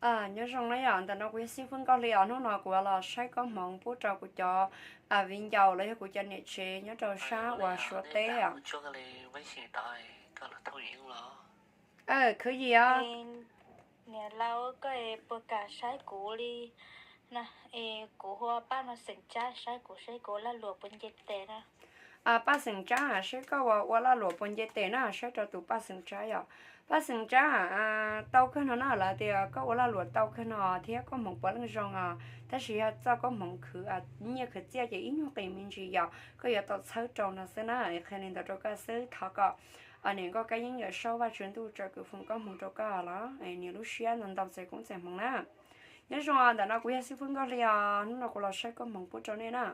Nyob zoo na yom, ntawm no kuv yog xib fwb Nkauj Hli os. Hnub no kuv yuav los saib koob hmoov pub rau kuv cov viv ncaus los yog kuv cov niam tsev nyob rau sab uas Suav teb os. Khwv yim os. Niam laus, koj puas kam saib kuv li? Kuv hu ua Paj Mos Xeem Tsab, saib kuv seb kuv ua lag luam puas nce tes na. Paj Xeem Tsab, saib koj ua ua lag luam puas nce tes na, saib rau tus Paj Xeem Tsab yom. Paj Xeem Tsab, tau kawg no na, lawv tias koj ua lag luam tau kawg no thiab koob hmoov puav leej zoo os, tab sis yog txoj koob hmoov khwv nyiaj khwv txiaj ces ib nyuag qis me ntsis yom, koj yuav tau txhawb rau no xwb na. Qhia li ntawd rau koj xwb, thov kom niam Nkauj Kab Yeeb Yawm Saub Vajtswv Ntuj tsom kwv foom koob hmoov rau koj los niam lub siab ntau ntau txais koob txais hmoov na. Nyob zoo, ntawm no kuv yog xib fwb Nkauj Hli os, hnub no kuv los saib koob hmoov pub rau nej na.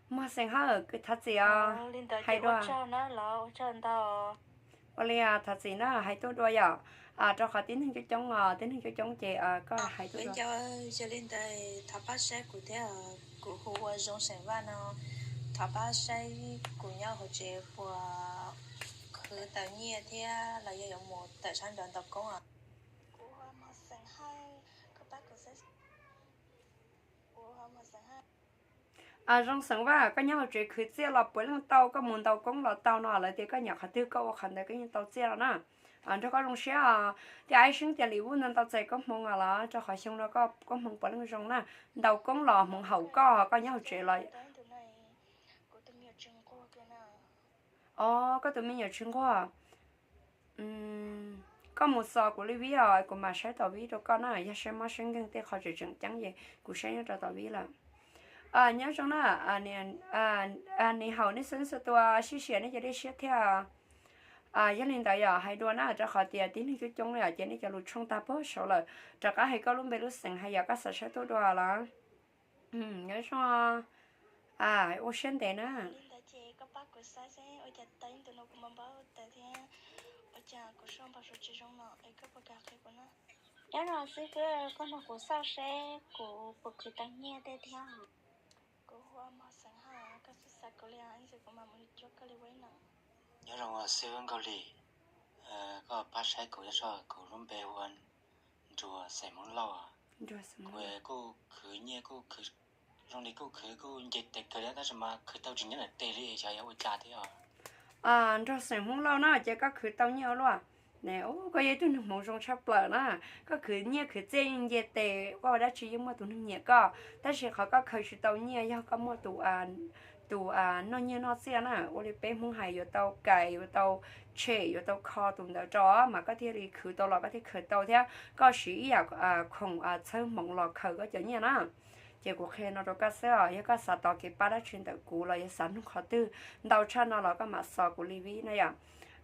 Mog Xeem Hawj, thov txim os, hais dua. Ua li thov txim na, hais tuaj dua yom, rau qhov tib neeg coob coob os, tib neeg coob coob ces koj hais tuaj dua. Yog li ntawd thov pab saib kuv thiab, kuv hu ua Zoo Xeem Vaj no, thov pab saib kuv nyob hauv tsev puas khwv tau nyiaj thiab los yog yuav mus tawm sab nraud ntaus koob os. Zoo Xeem Vaj, koj nyob hauv tsev khwv txiaj los puav leej tau, koj mus ntaus koob los tau no, lawv tias koj nyiam qhov twg koj ua qhov ntawd koj yeej tau txiaj los na. Nrog koj zoo siab os, thiab ib seem tias Lis Vuj ntau ntau txais koob hmoov os los rau qhov xyoo no koj koob hmoov puav leej zoo na. Ntaus koob los hmoov haum koj, koj nyob hauv tsev los. Os, koj tus me nyuam tsis nquag. Koj mus xos kuv li vib os, kuv mam saib tom vib rau koj na, yog saib mob saib nkeeg tej qhov tseem tseem ceeb ces kuv saib nyob rau tom vib lawm. Nyob zoo na, nim haum nej xeeb xwm tua sib siam nej cov dej siab thiab. Yog li ntawd yom, hais dua na, rau qhov tias tib neeg coob coob li os ces nej cov lus tshooj tag puag saud lawm, rov qab hais koj lub npe lub xeem hais yom, koj xav saib tuaj dua los. Nyob zoo, ua siab ntev na. Nyob zoo xib fwb, koj nrog kuv xauj seb kuv puas khwv tau nyiaj tej thiab. Nyob zoo xib fwb Nkauj Hli, koj pab saib kuv, yog kuv lub npe hu ua Nruas Xeem Hmoob Lauj. Kuv kuj khwv nyiaj, zoo li kuj khwv kuj nce tes kawg li tab sis mas khwv tau tsis nyob ntawm tes li, xyov yog ua cas thiab. Nruas Xeem Hmoob Lauj na, ces koj khwv tau nyiaj ua luaj. Koj yog ib tug neeg hmoov zoo tshaj plaws na, koj khwv nyiaj khwv txiaj yeej nce tes, koj ua dab tsi yeej muaj tus neeg nyiam koj, tab sis qhov koj khaws tsis tau nyiaj yog koj muaj tus tus noj nyiaj noj txiaj na, ua li peb Hmoob hais yuav tau kais, yuav tau tshem, yuav tau kho tus ntawd rau mas koj thiaj li khwv tau los koj thiaj khaws tau thiab koj siv ib yam khoom txhawb hmoov los khaws koj cov nyiaj na. Ces kuv qhia no rau koj xwb os, yog koj xav tos kev pab dab tsi ntawm kuv los yog xav nug qhov twg ntau tshaj no los koj mam xos kuv li vib na yom.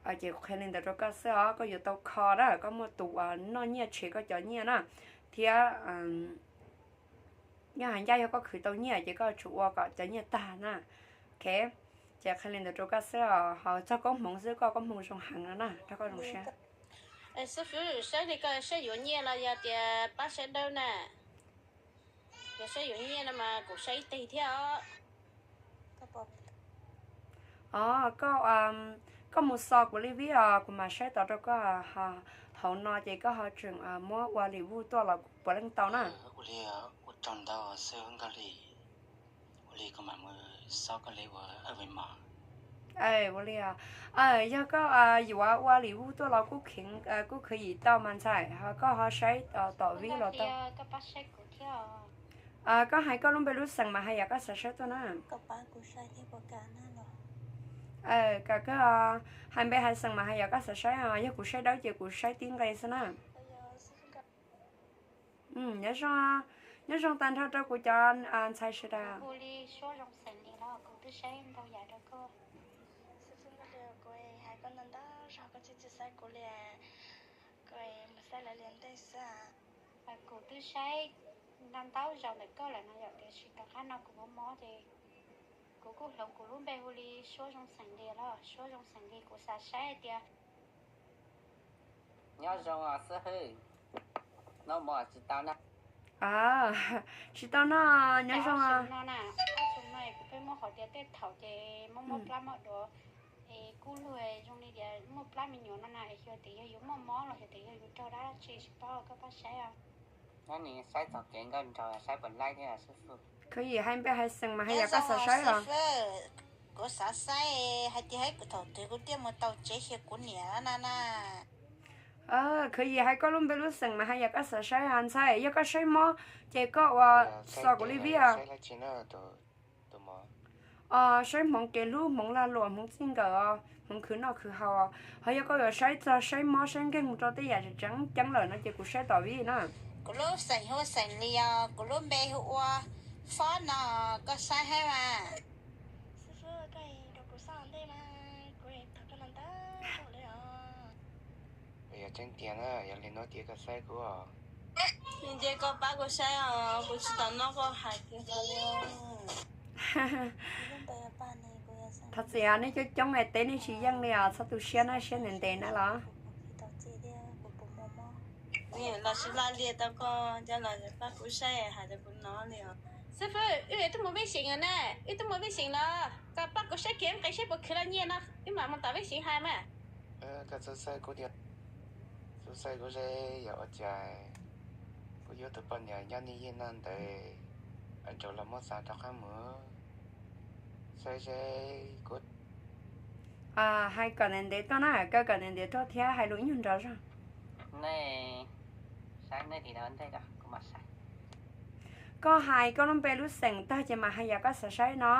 Ces kuv qhia li ntawd rau koj xwb os, koj yuav tau kho na, koj muaj tus noj nyiaj tshem koj cov nyiaj na, thiab yog hais ncaj yog koj khwv tau nyiaj ces koj tsum ua kom cov nyiaj tag na. Ok, ces qhia li ntawd rau koj xwb os, ho txog koob hmoov xwb, koj koob hmoov zoo heev no na, rau koj zoo siab. Xib fwb, saib li koj saib yuav nyiaj los yog tias pab saib dawb na? Yog saib yuav nyiaj no mas kuv saib ib teg thiab os. Os, koj, koj mus xos kuv li vib os, kuv mam saib tod rau koj. Hauv no ces koj ho tseem muab ua Lis Vuj tuaj los puav leej tau na. Ua li, ua tsaug ntau xib fwb Nkauj Hli, ua li kuv mam mus xauj koj li ua Vim Mos. Ua li, yog koj yuav ua Lis Vuj tuaj los kuj kheev, kuj khwv yim tau mas ntxhais, ho koj ho saib tom vib los tau. Koj hais koj lub npe lub xeem mas hais yam koj xav saib tuaj na. Kam kawg, hais npe hais xeem mas hais yam koj xav saib os, yog kuv saib dawb ces kuv saib tib nqe xwb na. Nyob zoo, nyob zoo tag nrho rau kuv cov ntxhais sawv daws. Kuv twb saib ntau ntau zaus ntawm koj lawm no yom, tiam sis tom qab no kuv mob mob ces kuv kuj hloov kuv lub npe hu li Suab Zoo Xeem Lias los Suab Zoo Xeem Lias, kuv xav saib hais tias. Nyob zoo os xib hwb, noj mov tsis tau na. Tsis tau noj, nyob zoo os. Muab qhov tias tej thaum ces muab muab plab muab duav, es kuj luag zoo li tias muaj plab me nyuam no na, es xyov tias yog yus muaj mob los xyov tias yog yus raug dab tsi tsis paub, koj pab saib os. Nyob ni saib txog kev nkauj nraug saib puas laib thiab xwb. Khwv yim hais npe hais xeem mas hais yam koj xav saib os. Kuv xav saib hais tias hais kuv thaum twg kuv thiaj mus tau tsev xyuas kuv niam na na. Khwv yim hais koj lub npe lub xeem mas hais yam koj xav saib os ntxhais. Yog koj saib mob ces koj ua xo kuv li vij os. Saib hmoov kev hlub, hmoov lag luam, hmoov txij nkawm os, hmoov khwv noj khwv haus os. Ho yog koj yuav saib txog saib mob saib nkeeg mus rau tej yam tseem ceeb lawm no ces kuv saib tom vij na. Kuv lub xeem hu xeem Lis os, kuv lub npe hu ua Fob no, koj saib hais mas. Yog tseeb tiag na, yog li no tias koj saib kuv os. Nce koj pab kuv saib os, kuv tsis tau noj koj hais tiag li. Thov txim nej coob coob es teb nej tsis yeej li os, txhob tu siab na, siab ntev ntev na los. Los sis laj lias tau koj coj los pab kuv saib hais rau kuv no li os. Xib fwb, wb twb mus vij xeem na, wb twb mus vij xeem los koj pab kuv saib kiag nqe saib puas khwv los nyiaj no wb mam mus tom vij xeem hais mas. Koj xub xaib kuv tias, xub xaib kuv seb yog ua cas kuv yuav tus poj niam nyob nej yij no ntawd, nraud los muab xa rov qab mus. Saib seb kuv Hais kom ntev ntev tuaj na, koj kom ntev ntev tuaj thiab hais lus ib nyuag nrov zog. Nej saib nej tim ntawd ntej, kuv mam saib. Koj hais koj lub npe lub xeem tag ces mam hais yam koj xav saib no.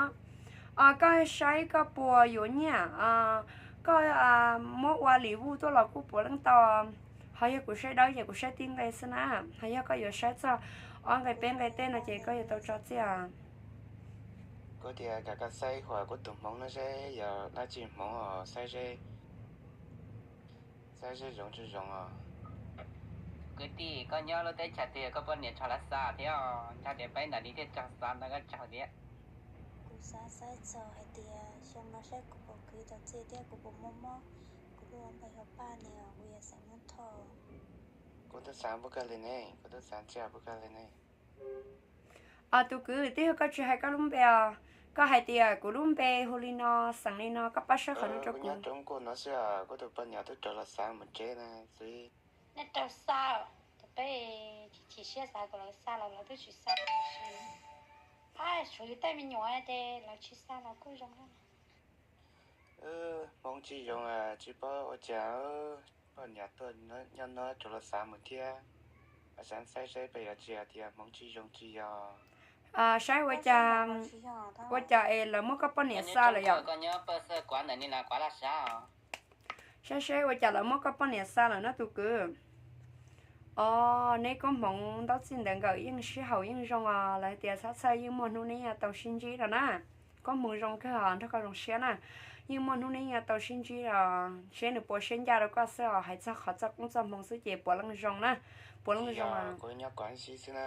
Koj saib koj puas yuav nyiaj, koj muab ua li vuj tuaj los kuj puav leej tau. Ho yog kuv saib dawb ces kuv saib tib nqe xwb na. Ho yog koj yuav saib txog ob nqe peb nqe tej no ces koj yuav tau tso txiaj. Kuv tias kom koj saib huam kuv tus hmoov no seb yog dab tsi hmoov os, saib seb, saib seb zoo tsis zoo os. Kwv tij, koj nyob lub teb chaws twg koj poj niam tso lawv xa thiab, nco tias peb ntawm li thiaj tso xa ntawd koj tsaug thiab. Kuv xav saib txog hais tias xyoo no saib kuv puas khwv tau txiaj thiab kuv puas muaj mob, kuv lub npe hu Paj ne, kuv yog xeem Hmoob Thoj. Kuv twb xav pub koj li ne, kuv twb xav txiaj pub koj li ne. Os tus kwv, twb yog koj tsis hais koj lub npe os. Koj hais tias kuv lub npe hu li no, xeem li no, koj pab saib qhov no rau kuv. Kuv nyob roob kuj no xwb os, kuv tus poj niam twb rau los xa mus tsev na xwb. Nej rau xa, tus peb chim chim siab xav kom lawv xa los lawv twb tsis xa. Ab, suav yus tej me nyuam ces lawv tsis xa los kuj zoo. Hmoov tsis zoo, tsis paub ua cas, poj niam tuaj nyob no rau los xa mus thiab. Xav saib saib peb yog tsis hais tias hmoov tsis zoo tsis yog. Saib ua cas, ua cas es lawv muab koj poj niam xa lawm yom? Koj nyob pawg xwb, kuav ntawm ni los kuav laj sab os. Saib seb ua cas lawv muab koj poj niam xa lawm no tus kwv. Os, neb koob hmoov ntaub txij ntawv nkawm yeej sib haum yeej zoo os, lawv tias txhob txhawj, yeej muaj hnub neb yuav tau sib ntsib no na. Koob hmoov zoo kawg os, nrog koj zoo siab na. Yeej muaj hnub neb yuav tau sib ntsib os, seb nws puas siab ncaj rau koj xwb os, hais txog qhov txoj koob txoj hmoov xwb ces puav leej zoo na. Puav leej zoo. Kuv nyob kuav xib xwb na.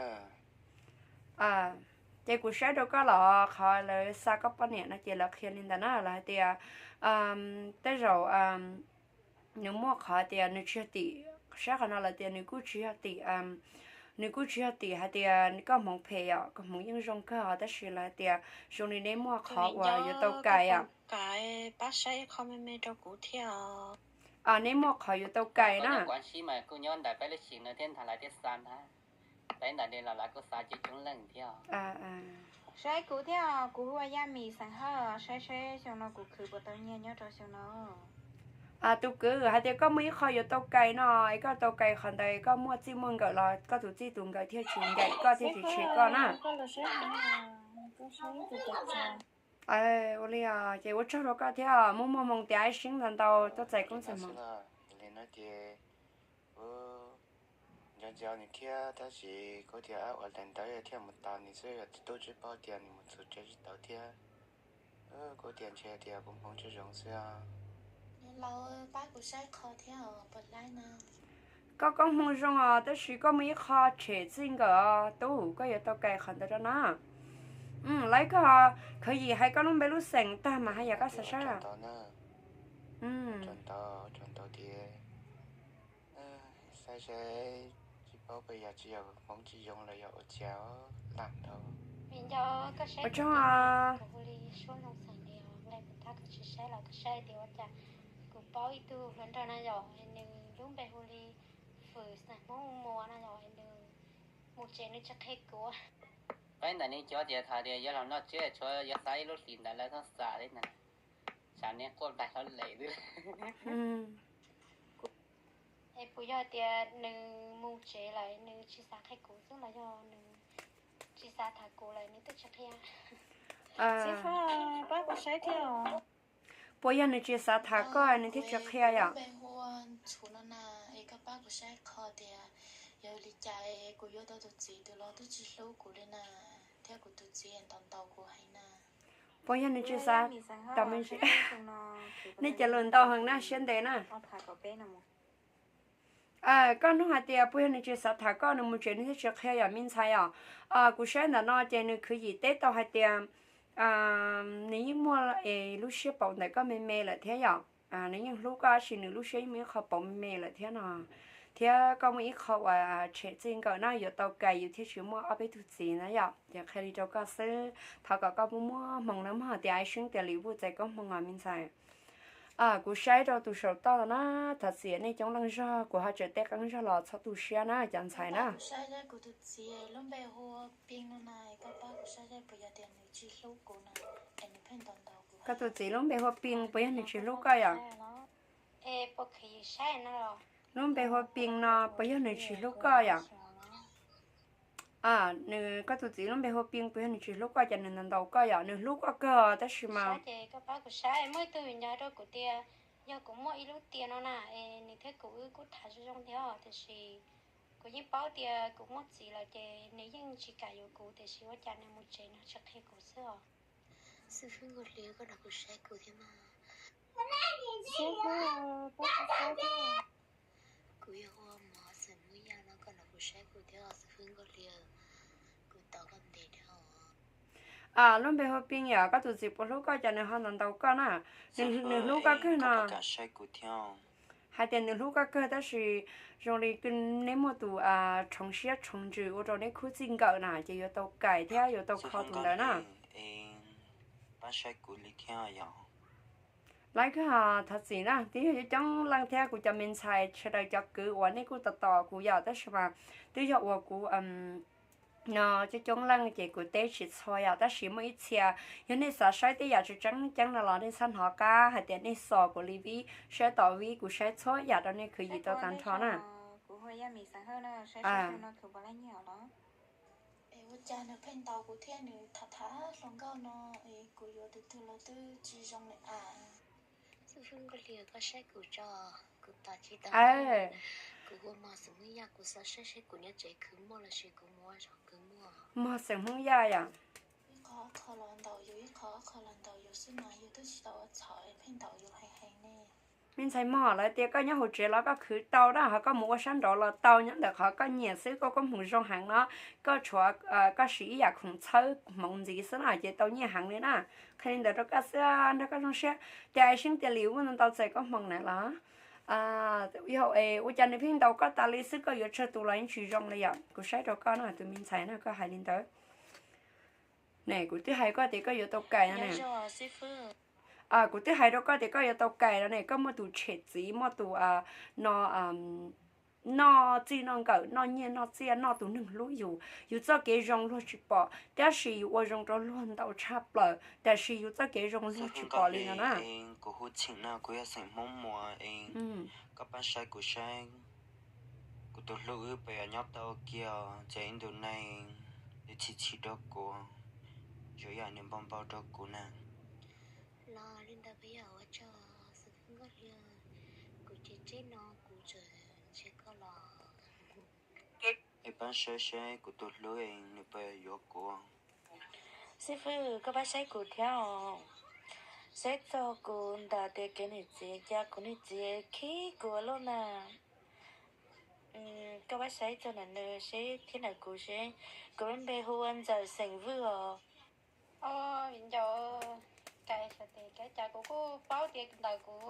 Ces kuv saib rau koj los qhov lawv xa koj poj niam no ces lawv qhia li ntawd na, lawv hais tias tej zaum nws muaj qhov tias nws tsis yog tim, saib qhov no lawv tias nws kuj tsis yog tim, nws kuj tsis yog tim hais tias koj hmoov phem yom, koj hmoov yeej zoo kawg os, tab sis lawv hais tias zoo li neb muaj qhov uas yuav tau kais os. Pab saib qhov me me rau kuv thiab. Neb muaj qhov yuav tau kais na. Kuv nyob ntawm peb lub xim no thiab ntag, lawv thiaj xa ntag. Peb ntawm li los lawv kuj xa coob coob leej thiab. Saib kuv thiab, kuv hu ua Yaj Mim xeem Hawj, saib seb xyoo no kuv khwv puas tau nyiaj nyob rau xyoo no. Tus kwv, hais tias koj muaj ib qho yuav tau kais no, es koj tau kais qhov ntawd koj muaj txij muaj nkawm los koj tus txij tus nkawm thiaj tsis ncaim koj thiaj tsis tshem koj na. Ua li os, ces ua tsaug rau koj thiab, muaj muaj hmoo tias ib siab ntau ntau tuaj txais koob txais hmoov. Yog li no ces kuv nco ntsoov nws thiab, tab sis kuv tias ua daim ntawv thiaj mus tos nws xwb, yog tsis tub tsis paub tias nws mus txog tsev tsis tau thiab. Kuv tias ntshe tias kuv hmoov tsis zoo xwb. Koj koob hmoov zoo os, tab sis koj muaj ib qho tshem txij nkawm os tub, koj yuav tau kais qhov ntawd rau na. Lawv koj, khawv yim hais koj lub npe lub xeem tag mas hais yam koj xav saib. Saib seb, tsis paub peb yog tsis yog hmoov tsis zoo los yog ua cas, lam ntau. Ua tsaug. Suab zoo xeem li os, nqe puas tab koj tsis saib los koj saib tias ua cas. Kuv paub ib tug hluas nraug na yom, nws lub npe hu li Fwm xeem Hmoob Muas na yom, nws mus tsev nws tsis qhia kuv. Peb ntawm ne cov tias thaum tias yuav los noj tsiab tshuav yuav xav ib lub hlis ntawd lawv txhob xav li ntawd, tsam ne quaj nplaig hlob lem xwb. Es puas yog tias nws mus tsev lawm nws tsis xav qhia kuv xwb los yog nws tsis xav tham kuv lawm nws twb tsis qhia? Xib fwb, pab kuv saib thiab. Puas yog nws tsis xav tham koj nws thiaj tsis qhia yom? Npe hu ua Ntxhuv no na, es koj pab kuv saib qho tias yog li cas kuv yuav tau tus txiv twg los twb tsis hlub kuv li na, thiab kuv tus txiv ntaus ntaus kuv heev na. Puas yog nws tsis xav, nej cov lus ntau heev na, siab ntev na. Koj nug hais tias puas yog nws tsis xav tham koj nws mus tsev nws thiaj tsis qhia yom me ntxhais yom? Kuv saib ntawm no ces nws khwv yim teb tau hais tias nws yeej muaj es lub siab pauv ntawm koj me me lawm thiab yom. Nws yeej hlub koj tab sis nws lub siab yeej muaj ib qho pauv me me lawm thiab no, thiab koj muaj ib qho uas tshem txij nkawm na yuav tau kais yus thiaj tsis muaj ob peb tug txiv na yom. Ces qhia li rau koj xwb, thov kom koj muaj muaj hmoo na, muab hais tias ai seeb tias li vuj txais koob hmoo os me ntxhais. Kuv saib rau tus saum toj na, thov txim nej coob leej zog, kuv ho tseem teb qeeb zog los txhob tu siab na cov ntxhais na. Koj tus txiv lub npe hu ua Pis puas yog nws tsis hlub koj yom? Lub npe hu ua Pis no puas yog nws tsis hlub koj yom? Nws, koj tus txiv lub npe hu ua Pis puas yog nws tsis hlub koj ces nws ntaus ntaus koj yom? Nws hlub koj kawg tab sis mas, ces koj pab kuv saib, muaj ib tug viv ncaus rau kuv tias yog kuv muaj ib lub tias no na, es nws thiab kuv wb kuj tham zoo zoo thiab tiam sis kuv yeej paub tias kuv muaj txiv lawm ces nws yeej tsis kam yuav kuv tiam sis ua cas nws mus tsev nws tsis qhia kuv xwb os. Xib fwb Nkauj Hli, koj nrog kuv saib kuv thiab mas. Xib fwb, pab kuv saib thiab. Kuv yog ua Mos Xeem Hmoob Yaj no, koj nrog kuv saib kuv thiab xib fwb Nkauj Hli, kuv tos koj ntev dhau. Lub npe hu ua Pis yom, koj tus txiv puas hlub koj ces nws ho ntaus ntaus koj na. Nws hlub koj kawg no. Hais tias nws hlub koj kawg tab sis zoo li neb muaj tus tshoov siab tshoov ntsws ua rau neb khub txij nkawm na ces yuav tau kais thiab yuav tau kho tus ntawd na. Lawv kuj thov txim na, twb yog coob leej thiab kuv cov me ntxhais sawv daws cov kwv uas nej kuj tos tos kuv yom, tab sis mas twb yog uas kuv no coob coob leej ces kuv teb tsis txhua yom, tab sis muaj ib txhia yog nej xav saib tej yam tseeb tseeb no los nej txhob hnov qab hais tias nej xos kuv li vib, saib tom vib kuv saib txhua yam rau nej khwv yim tau tag nrho na. Es ua cas nws pheej ntaus kuv thiab nws tham tham hluas nkauj no, es kuv yuav tus twg los twb tsis zoo li as. Xib fwb Nkauj Hli, koj saib kuv tso, kuv tos tsis tau. Kuv hu ua Mos Xeem Hmoob Yaj, kuv xav saib seb kuv nyob tsev khwv muaj los sis kuv mus ua zog khwv muaj. Mos Xeem Hmoob Yaj yom? Ib qho ob qho los ntaus yus, ib qho ob qho los ntaus yus xwb mas yus twb tsis tau ua txhaum es pheej ntaus yus heev heev ne. Me ntxhais Mos, lawv tias koj nyob hauv tsev los koj khwv tau na, ho koj mus ua sab nraud los tau, nyob ntawm qhov koj nyiam xwb, koj koob hmoov zoo heev no, koj tshuav koj siv ib yam khoom txhawb hmoov ntxiv xwb na ces tau nyiaj heev li na. Qhia li ntawd rau koj xwb, nrog koj zoo siab. Ces ai seeb tias li vuj ntau ntau txais koob hmoov na los? Yog ua cas nws pheej ntaus koj tas li xwb, koj yuav tsawg tus los yeej tsis zoo li yom? Kuv saib rau koj no tus me ntxhais na, koj hais li ntawd. Ne kuv twb hais koj tias koj yuav tau kais no ne. Kuv twb hais rau koj tias koj yuav tau kais no ne, koj muaj tus tshem txiv, muaj tus no noj txij noj nkawm, noj nyiaj noj txiaj, noj tus neeg hlub yus. Yus txoj kev zoo luag tsis pom, tab sis yus ua zoo rau luag ntau tshaj plaws, tab sis yus txoj kev zoo luag tsis pom li no na. Kuv hu Txheem no, kuv yog xeem Hmoob Muas es koj pab saib kuv saib kuv tus hlub wb puas yuav nyob tau kiag, ces ib ntus neeg nws chim chim rau kuv, zoo yam nws npau npau rau kuv na. Los li ntawd puas yog ua tsaug xwb Nkauj Hli, kuv tsev tsev no kuv tseem ntsib koj los. Es pab saib saib kuv tus hlub nws puas yuav kuv. Xib fwb, koj pab saib kuv thiab os. Saib txog kuv ntawm tias kev niam txiv, cas kuv niam txiv khib kuv loj na. Koj pab saib txog ntawm nws seb thiab ntawm kuv seb. Kuv lub npe hu ua Ntxawm xeem Vwj os. Os, viv ncaus, kais xyov tes kais cas kuv kuj paub tias ntawm kuv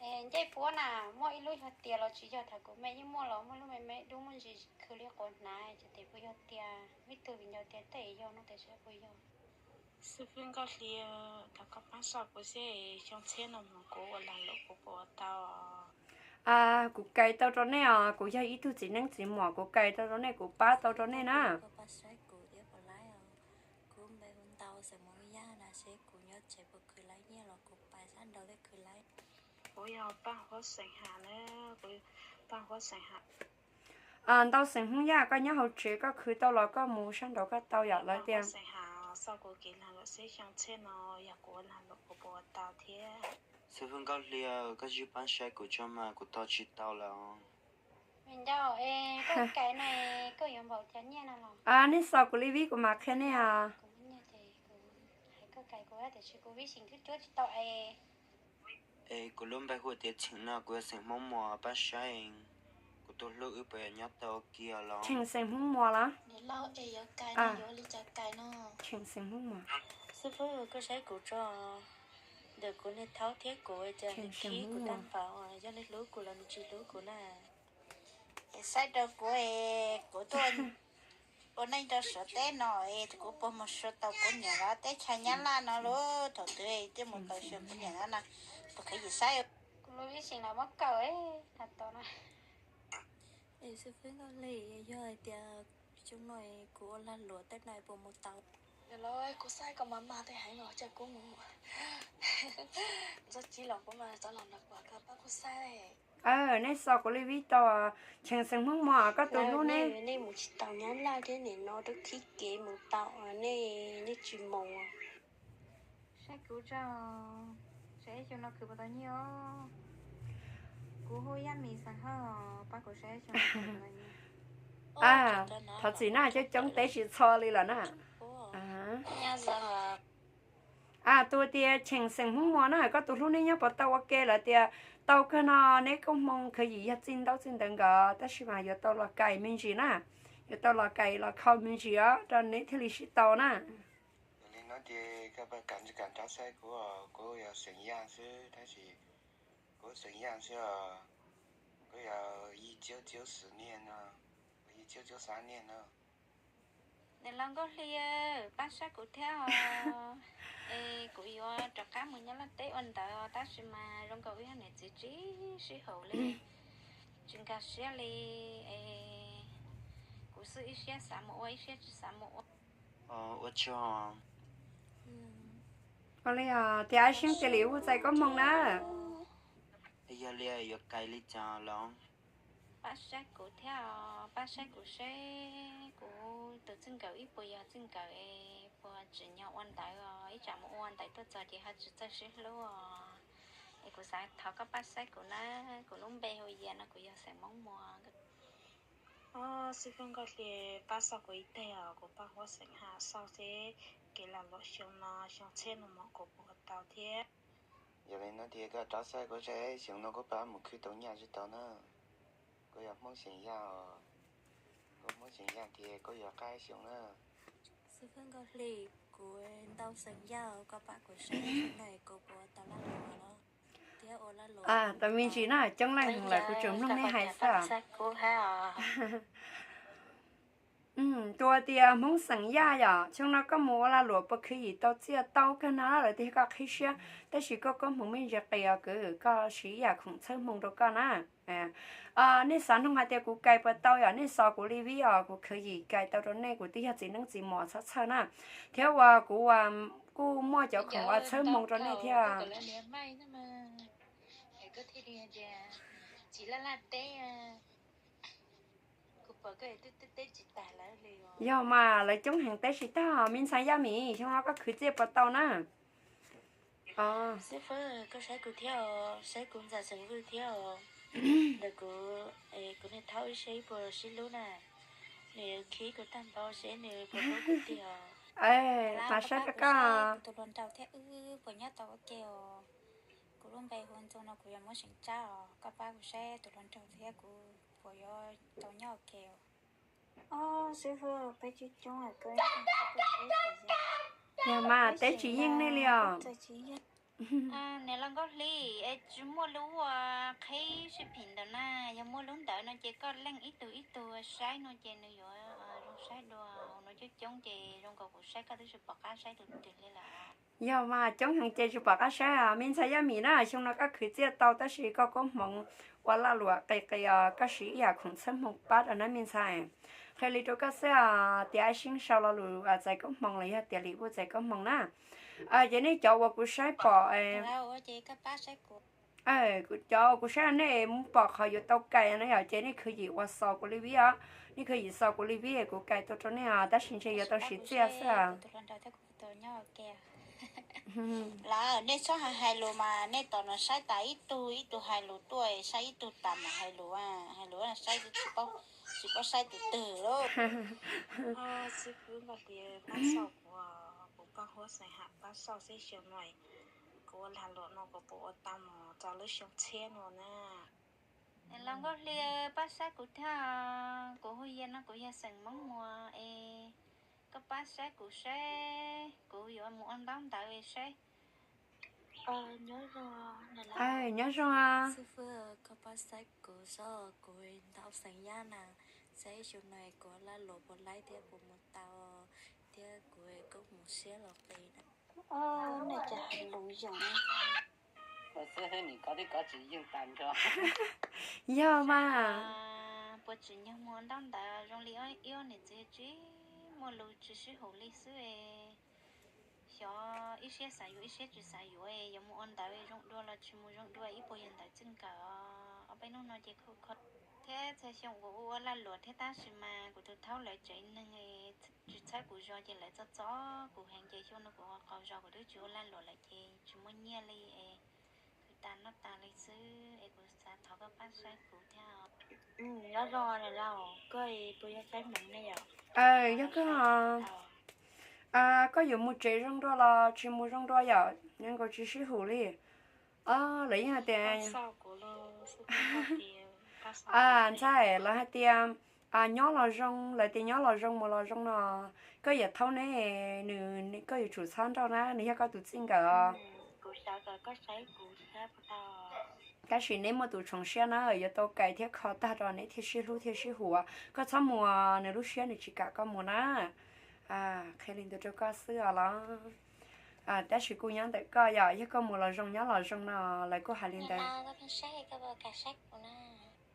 ncej puab na, muaj ib lub yog tias los tsis yog, tham kuv me yeej muaj los muaj lub me me dub muaj ntsis khwv li quav hnav, xyov tes puas yog tias, ib tug viv ncaus tias tej yog no tes saib puas yog. Xib fwb Nkauj Hli, thov koj pab sau kuv xwb, xyoo txhiab no mus kuv ua lag luam kuv puas ua tau? Kuv kais tau rau nej os, kuv yog ib tug txiv neeb txiv muam, kuv kais tau rau nej, kuv pab tau rau nej na. Kuv npe hu Ntau xeem Hmoob Yaj na, seb kuv nyob tsev puas khwv laib nyiaj los kuv pais sab nraud thiab khwv laib. Kuv yog Paj Huab xeem Ham na, kuv Paj Huab xeem Ham. Ntau xeem Hmoob Yaj, koj nyob hauv tsev koj khwv tau los koj mus sab nraud koj tau yom, lawv tias. Xeem Ham, sau kuv kev lag luam seb xyoo txhiab no yog kuv ua lag luam kuv puas ua tau thiab. Xib fwb Nkauj Hli, koj tsij pab saib kuv tso mas kuv tos tsis tau lawm. Me ncauj, koj kais no koj yuav npaum cas nyiaj no los? Nej xaus kuv li vib kuv mam qhia nej os. Kuv muaj nyiaj ces kuv hais koj kais kuv tiam sis kuv vib xeem cuab cuab tsis tau es. Es kuv lub npe hu tias Cheem no, kuv yog xeem Hmoob Muas, pab saib kuv tus hlub wb puas yuav nyob tau ua ke los. Cheem xeem Hmoob Muas los? Niam laus es yuav kais no yuav li cas kais no? Cheem xeem Hmoob Muas. Xib fwb, koj saib kuv tso, ntawm kuv niag thaub thiab kuv cas nws khib kuv tag npaum, yog nws hlub kuv los nws tsis hlub kuv na. Es saib rau kuv es kuv tuaj ua neej rau Suav teb no es kuv puas mus xyuas tau kuv niam lawv teb chaws Nyab Laj no lauj? Thaum twg twb mus tau xyuas kuv niam lawv no, puas kheev yim saib? Kuv lub vib xeem los muab kaw, hais tau na. Es xib fwb Nkauj Hli, yog hais tias xyoo no kuv ua lag luam tej no puas mus tau? Niam laus, kuv saib koj mas mag tej heev os, cia kuv mus. Txog tsis los kuv mas rov los nrog kuv, koj pab kuv saib. Nej xaus kuv li vib tau, Cheem xeem Hmoob Muas, koj tus hlub ne? Nej mus tsis tau Nyab Laj thiab, nim no twb khib kev mus tau, nej, nej tsis mus. Saib kuv tso, saib xyoo no khwv puas tau nyiaj os. Kuv hu Yaj Mis Xeem Hawj, pab kuv saib xyoo no khwv puas tau nyiaj. Thov txim na, coob coob teb tsis txho li lawm na. Tus tias Cheem xeem Hmoob Muas na, koj tus hlub neb nyob puas tau ua ke? Lawv tias tau kawg no, neb koob hmoo khwv yim yog txij ntaub txij ntawv nkaus, tab sis mas yuav tau los kais me ntsis na, yuav tau los kais los khau me ntsis os rau neb thiaj li sib tau na. Yog li no ces koj pab kam kam rov saib kuv, kuv yog xeem Yaj xwb tab sis kuv xeem Yaj xwb os, kuv yog yij ciab ciab xwm niaj no, kuv yij ciab ciab xav niaj no. Niam laus Nkauj Hli, pab saib kuv thiab os. Es kuv yuav rov qab mus Nyab Laj teb ua ntawd tab sis mas zoo nkaus wb niam txiv tsis sib haum li, tsis nkag siab li. Es kuv xwb ib siab xav mus ua ib siab tsis xav mus ua. Ua tsaug. Ua li os, tias ab siab tias li hu txais koob hmoo na. Yog li yuav kais li cas los? Pab saib kuv thiab os, pab saib kuv seb kuv tus txij nkawm ib puas yog txij nkawm es puas tsim nyog ua ntawv os, ib tsam mus ua ntawv tuaj txog ces ho tsis txawj sib hlub os. Es kuv xav thov koj pab saib kuv na, kuv lub npe hu Yias no, kuv yog xeem Hmoob Muas. Xib fwb Nkauj Hli, pab xauj kuv ib teg os, kuv Paj Huab xeem Ham, xauj seb kev lag luam xyoo no xyoo txhiab no mus kuv puas ua tau thiab. Yog li no ces koj rov xauj kuv seb xyoo no kuv pab mus khwv tau nyiaj tsis tau na. Kuv yog Hmoob xeem Yaj os, kuv Hmoob xeem Yaj ces kuv yuav qab xyoo na. Xib fwb Nkauj Hli, kuv Ntau xeem Yaj, koj pab kuv saib xyoo no kuv puas tau lag luam los thiab ua lag luam. Tau me ntsis na, coob leej lawm kuv tsuas mloog nej hais xwb. Tus tias Hmoob xeem Yaj yom, xyoo no koj mus ua lag luam puas khwv yim tau txiaj tau kawg no lawm tiag, koj qhib siab, tab sis koj koob hmoov me ntsis qis os kwv, koj siv ib yam khoom txhawb hmoo rau koj na. Nej xav noog hais tias kuv kais puas tau yom, nej xaus kuv li vib os, kuv khwv yim kais tau rau nej, kuv twb yog txiv neeb txiv muam txhob txhawj na. Thiab uas kuv kuj muaj cov khoom uas txhawb hmoo rau nej thiab. Yog mas, lawv coob heev teb tsis tag. Me ntxhais Yaj Mis, xyoo no koj khwv txiaj puas tau na? Xib fwb, koj saib kuv thiab os, saib kuv ntxhais xeem Vwj thiab os. Ntawm kuv, kuv niag thaub ib siab ib puas sib hlub na. Nws khib kuv tag npaum seb nws puas hlub kuv tiag os. Mas saib rau koj, kuv tus hluas nraug thiab wb puas nyob tau ua ke os. Kuv lub npe hu Ntxoo no, kuv yog Muab Seem Tsab os, koj pab kuv saib tus hluas nraug thiab kuv puas yuav tau nyob ua ke os. Xib fwb, peb coob coob, yog mas teb tsis yeej nej li os. Niam laus Nkauj Hli, es tsis muaj lub ua qhib sib phim ntawm na, yog muaj lub ntawd no ces koj leej ib tug ib tug saib no ces nws yuav zoo saib dua no. Coob coob ces zoo nkaus kuv saib koj twb tsis pom qab saib tus twg li lawm. Yog mas coob heev ces tsis pom qab saib. Me ntxhais Yaj Mim na, xyoo no koj khwv txiaj tau tab sis koj koob hmoov ua lag luam qis qis os, koj siv ib yam khoom txhiab hmoo pab rau na me ntxhais. Qhia li rau koj xwb tias Ab Seeb sau lo lus txais koob hmoov los yog tias Lis Vuj txais koob hmoov na. Ces nej cov uas kuv saib pom, cov kuv saib nej mus pom qhov yuav tau kais na yom, ces nej khwv yim ua xaus kuv li vib os, nej khwv yim xaus kuv li vib kuv kais tuaj rau nej os, tab sis ntshe yuav tau siv txiaj xwb os. Lawm nej txhob hais hais lus mas nej tos no saib tas ib tug ib tug hais lus tuaj, saib ib tug tas mas hais lus, hais lus saib tsis paub saib tus twg lauj. Xib fwb Nkauj Hli pab xauj kuv, kuv paj huab xeem ham pab xauj xwb xyoo no, kuv ua lag luam no kuv puas ua tau mus txog lub xyoo tshiab no na? Los Nkauj Hli pab saib kuv thiab, kuv hu Yia no kuv yog xeem Hmoob Muas es koj pab saib kuv saib kuv yuav mus ua ntaub ntawv saib. Nyob zoo, koj pab saib kuv, kuv ntawv xeem Yaj na, saib xyoo no kuv lag luam puas laib thiab puas mus tau, thiab kuv koob hmoov siab los qis na. Nej cas hais lus zoo. Yog mas, puas tsim nyog mus ntaub ntawv zoo li ib ob niam txiv tsis muaj lus tsis sib haum li xwb. Xyov ib siab xav yuav ib siab tsis xav yuav, yuav mus ua ntawv zoo dua los tsis mus zoo dua, ib puas yog ntawv txij nkawm. Ob peb hnub no ces kho kho thiab txhua xyoo kuv ua ua lag luam thiab tab sis mas kuv tus thaub lawv tsev neeg tsis txhawb kuv zos ces lawv txo txo kuv heev ces xyoo no kuv ua qaug zos kuv twb tsis ua lag luam lawm ces tsis muaj nyiaj li es khwv tas noj tas li xwb es kuv xav thov koj pab saib kuv thiab. Nyob zoo lauj, koj puas yog saib hmoov ne yom? Yog koj, koj yuav mus tsev zoo dua los tsis mus zoo dua yom, nkaus tsis sib haum li. Lawv yeej hais tias, ntxhais, lawv hais tias nyob los zoo, lawv tias nyob los zoo mus los zoo no, koj yawm thaub ne, nws, koj yuav tsum txhob nrauj na, nws yog koj tus txij nkawm os. Tab sis neb muaj tus tshoov siab na, yuav tau kais thiab kho tag rau neb thiaj sib hlub thiaj sib haum. Koj txhob mus, nws lub siab nws tsis kam koj mus na. Qhia li ntawd rau koj xwb os los. Tab sis kuj nyob ntawm koj yom, yog koj mus los zoo nyob los zoo no, lawv kuj hais li ntawd.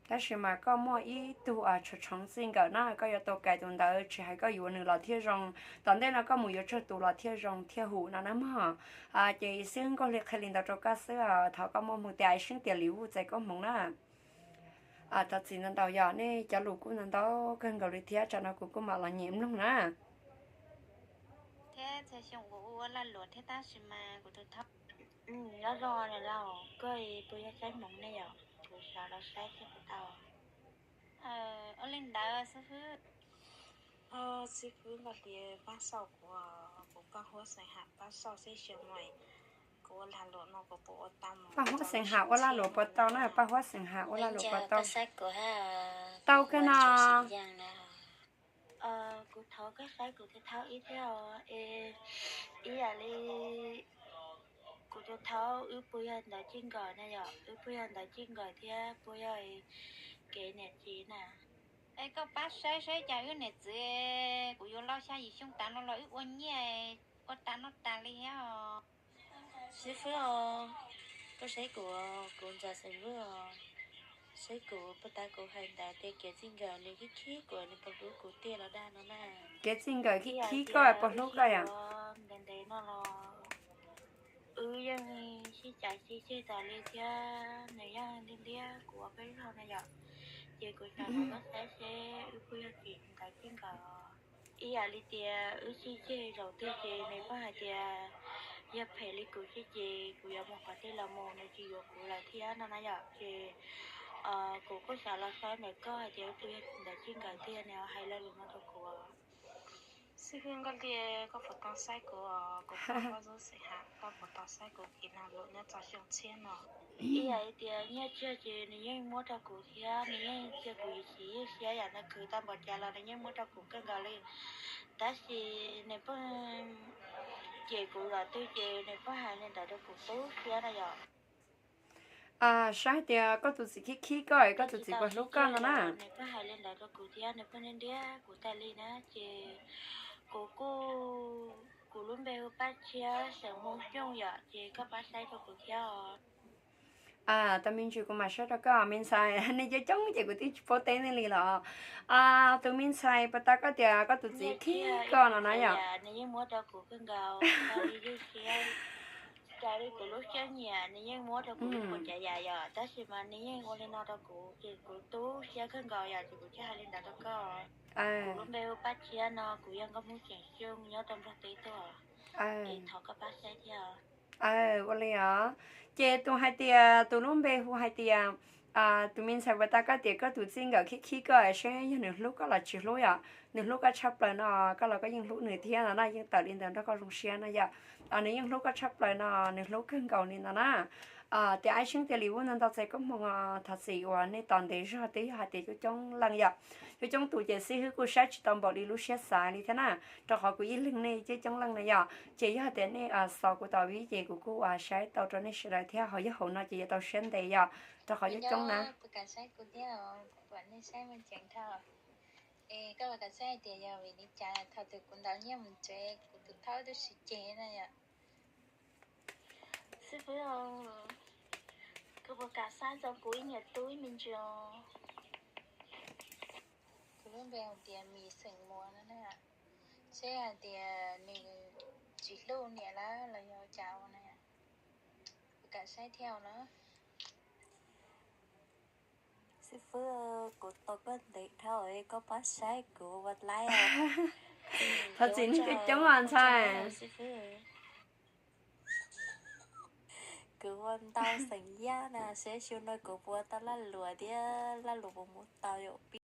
Tab sis mas koj muaj ib tug tshoov txij nkawm na, koj yuav tau kais tus ntawd, tsis hais koj yuav nws los thiaj zoo. Tom ntej no koj mus yuav tsawg tus los thiaj zoo thiaj haum no na mog. Ces xib hwb Nkauj Hli qhia li ntawd rau koj xwb, thov koj muaj hmoo tias Ab Seeb tias Lis Vuj txais koob hmoov na. Thov txim ntau ntau yom, nej cov lus kuj ntau ntau kawg nkaus li thiab, tsam no kuv kuj mam los nyem mloog na. Thiab txhua xyoo kuv ua ua lag luam thiab tab sis mas kuv tus thaub. Nyob zoo lauj, koj puas yog saib hmoov ne yom? Kuv xav los saib thiab puas tau? Ua li ntawd xib fwb. Xib fwb Nkauj Hli pab xauj kuv, kuv paj huab xeem ham pab xauj xwb xyoo no, kuv ua lag luam no kuv puas ua tau mus? Paj huab xeem ham ua lag luam puas tau na, paj huab xeem ham ua lag luam puas tau? Tau kawg no. Kuv thov koj saib kuv tus thaub ib thiab os, es ib yam li kuv tus thaub wb puas yog ntawv txij nkawm na yom, wb puas yog ntawv txij nkawm thiab puas yog kev niam txiv na. Es koj pab saib saib cas wb niam txiv, kuv yuav laus xya yim xyoo tas no los wb ua nyiaj ua tas noj tas li thiab os. Xib fwb os, koj saib kuv, kuv ntxhais xeem Vwj os, saib kuv puas tas kuv hais ntawd tias kev txij nkawm nws khib khib kuv, nws puas hlub kuv tiag los dag no na. Kev txij nkawm khib khib koj puas hlub koj yom? Ntev ntev no los wb yeej sib cav sib ceg tas li thiab nws yeej ntiab ntiab kuv ua peb zaug na yom. Ces kuv xav kom koj saib seb wb puas yog tsis ntawv txij nkawm. Ib yam li tias wb sib ceg zaum twg ces nws pheej hais tias yog phem li kuv sib ces kuv yuav mus qhov twg los mus nws tsis yuav kuv lawm thiab no na yom. Ces kuv kuj xav los saib ntawm koj hais tias wb puas yog ntawv txij nkawm tiag, nws hais lo lus no rau kuv. Xib fwb Nkauj Hli, koj puas tau saib kuv, kuv paj huab xeem ham, koj puas tau saib kuv kev lag luam nyob txog xyoo tshiab no? Ib yam li tias nyiaj txiag ces nws yeej muab rau kuv thiab, nws yeej cia kuv yim chim yim siab, yam nws khwv tau npaum cas los nws yeej muab rau kuv kawg nkaus li. Tab sis nws pheej cem kuv zaum twg ces nws pheej hais li ntawd rau kuv tu siab na yom. Saib tias koj tus txiv khib khib koj, koj tus txiv puas hlub koj no na. Nws pheej hais li ntawd rau kuv thiab nws pheej ntiab ntiab kuv tas li na ces Kuv kuj, kuv lub npe hu Paj Tshiab, xeem Moo Xyooj yom, ces koj pab saib rau kuv thiab os. Tus me ntsis kuv mam saib rau koj, me ntxhais, nej coob coob ces kuv twb tsis paub teb nej li los. Tus me ntxhais puas tas koj tias koj tus txiv khib koj no na yom? Nws yeej muab rau kuv kawg nkaus, raws li lub siab, raws li kuv lub siab nyiam nws yeej muab rau kuv ib puas tsav yam yom, tab sis mas nws yeej ua li no rau kuv ces kuv tu siab kawg nkaus yom, ces kuv thiaj hais li ntawd rau koj. Kuv lub npe hu Paj Tshiab no, kuv yog nkauj Hmoob xeem Xyooj nyob rau Nplog teb tuaj, es thov koj pab saib thiab. Ua li os. Ces tus hais tias tus lub npe hu hais tias, tus me ntxhais puas tas koj tias koj tus txij nkawm khib khib koj seb yog nws hlub koj los tsis hlub yom. Nws hlub koj tshaj plaws no, koj los koj yeej hlub nws thiab no na, yeej tawm li ntawd nrog koj zoo siab no yom. Nws yeej hlub koj tshaj plaws no, nws hlub kawg nkaus li no na. Tias aib seeb tias li ub ntau ntau txais koob hmoov os, thov txim uas nej tos ntev zog, twb yog hais tias coob coob leej yom. Coob coob tus ces xib hwb kuj saib tsis tau npaum li lub siab xav li thiab na, rau qhov kuv ib leeg nej coob coob leej na yom. Ces yog tias nej xav kuv tau vib ces kuv kuj ua saib tau rau nej sawv daws thiab, ho yog hauv no ces yuav tau siab ntev yom, rau qhov coob coob na. Es koj puas kam saib tias yog vim li cas thaum twg kuv ntaus nyiaj mus tsev kuv tus thaub twb sib ceg na yom? Xib fwb, koj puas kam saib tau kuv ib niam tub ib me ntsis? Kuv lub npe hais tias Mis xeem Muas no na, seb hais tias nws tsis hlub niam lawm los yog cas ua na. Kuv kam saib thiab no. Xib fwb, kuv tos koj ntev dhau, koj pab saib kuv ua laib. Thov txim nej coob coob os ntxhais. Kuv ua ntau xeem Yaj na, seb xyoo no kuv puas tau laj luam thiab laj luam puas mus tau yom.